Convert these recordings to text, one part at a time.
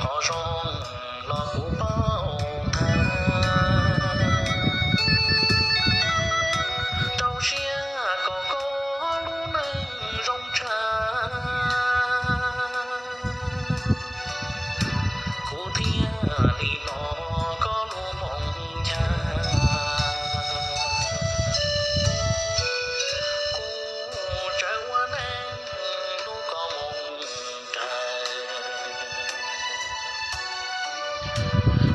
Qhov zoo los kuv paub tag, rau siab kom koj lub neej zoo tshaj, kuv thiaj li hnov koj lub moo ncha. Kuv tsawv ua neej hlub koj moo nraug,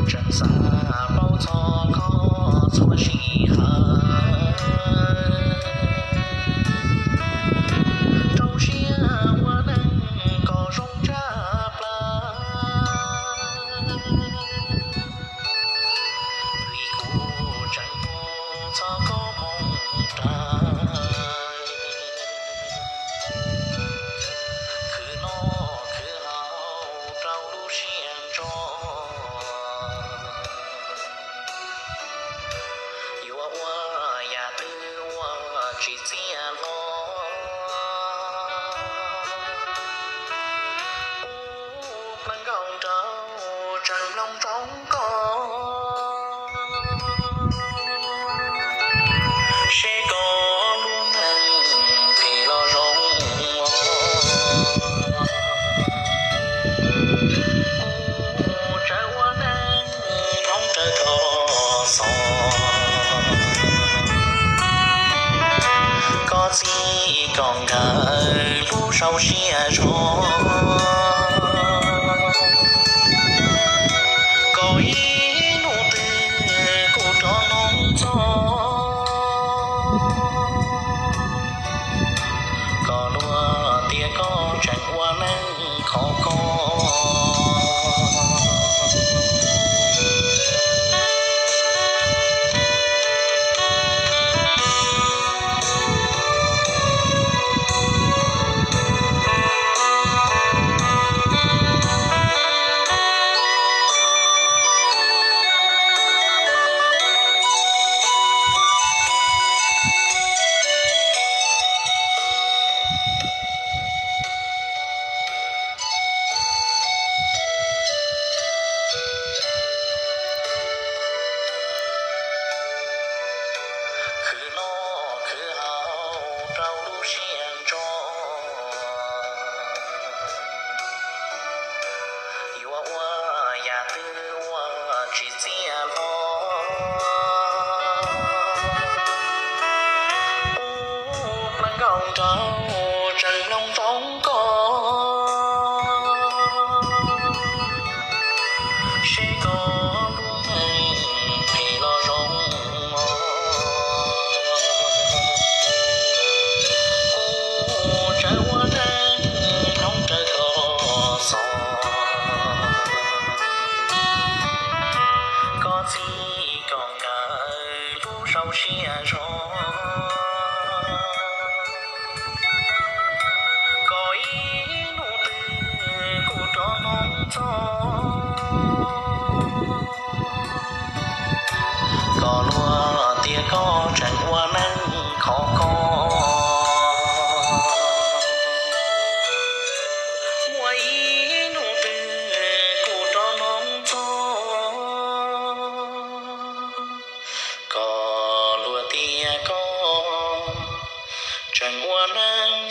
tseem xav paub txog koj txhua sij hawm, rau siab ua neej kom zoo tshaj plaws, vim kuv tseem hlub txog koj moo nraug. Khwv noj khwv haus rau lub sij hawm ntso, yuav ua yam twg ua tsis txiaj hlo. Kuv pleev nkaus nraug tseem mloog ntsoov koj, seb koj lub neej phem los zoo. Kuv tsawv ua neej hloov raws koj xov, koj txij koj nkawm lub sau siab zog, koj ib hnub twg kuj rov hnov txog, koj luag tias koj tseem ua neej khov kho. Khwv noj khwv haus rau lub sij hawm ntso, yuav ua yam twg ua tsis txiaj hlo. Kuv pleev nkaus nraug tseem mloog ntsoov koj, seb koj lub neej phem los zoo. Kuv tsawv ua neej hloov raws koj xov, koj txij koj nkawm lub sau siab zog, koj ib hnub twg kuj rov hnov txog, koj luag tias koj tseem ua neej khov kho. Muaj ib hnub twg kuj rov hnov txog, koj luag tias koj tseem ua neej